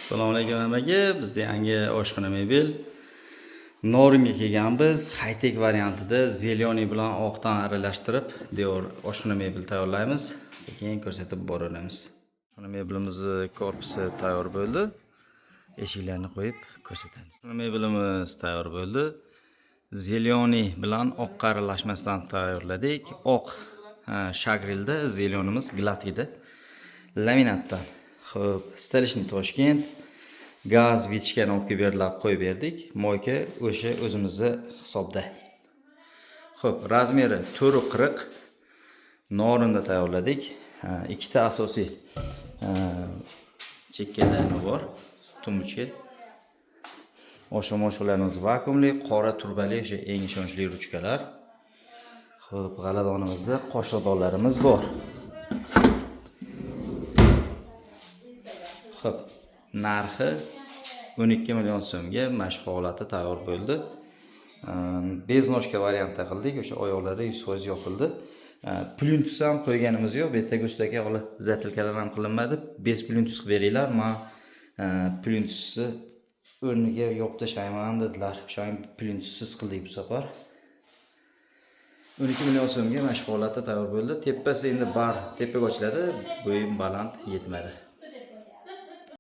Assalomu alaykum hammaga. Bizda yangi oshxona mebel Noringa kelganmiz. High-tech variantida зелёный bilan oqdan aralashtirib devor oshxona mebel tayyorlaymiz. Sekin ko'rsatib boraveramiz. Oshxona mebelimizni korpusi tayyor bo'ldi. Eshiklarni qo'yib ko'rsatamiz. Oshxona mebelimiz tayyor bo'ldi. Зелёный bilan oqqa aralashmasdan tayyorladik. Oq shagrilda, зелёный miz гладкий da. Laminatdan. Xo'p, столичный Toshkent. Gaz вытяжка ni olib kelib berdilar, qo'yib berdik. Мойка o'sha o'zimizni hisobda. Xo'p, размер i 4.40, Norinda tayyorladik. Ha, ikkita asosiy chekkada nima bor? Тумбочка. Oshxona vakuumli, qora turbali o'sha eng ishonchli ruchkalar. Xo'p, g'aladonimizda qoshiqdonlarimiz bor. Xo'p, narxi 12 million so'mga mana shu holati tayyor bo'ldi. Без ножка variantda qildik, o'sha oyoqlari 100% yopildi. Plintus ham qo'yganimiz yo'q. Bu yerdagi ustidagi hali затылка lar ham qilinmadi. Без plintus qilib beringlar, man plintusni o'rniga yopib tashlayman dedilar. O'sha plintussiz qildik bu safar. 12 million so'mga mana shu holatda tayyor bo'ldi. Tepasi endi bar tepaga ochiladi, bo'yim baland yetmadi.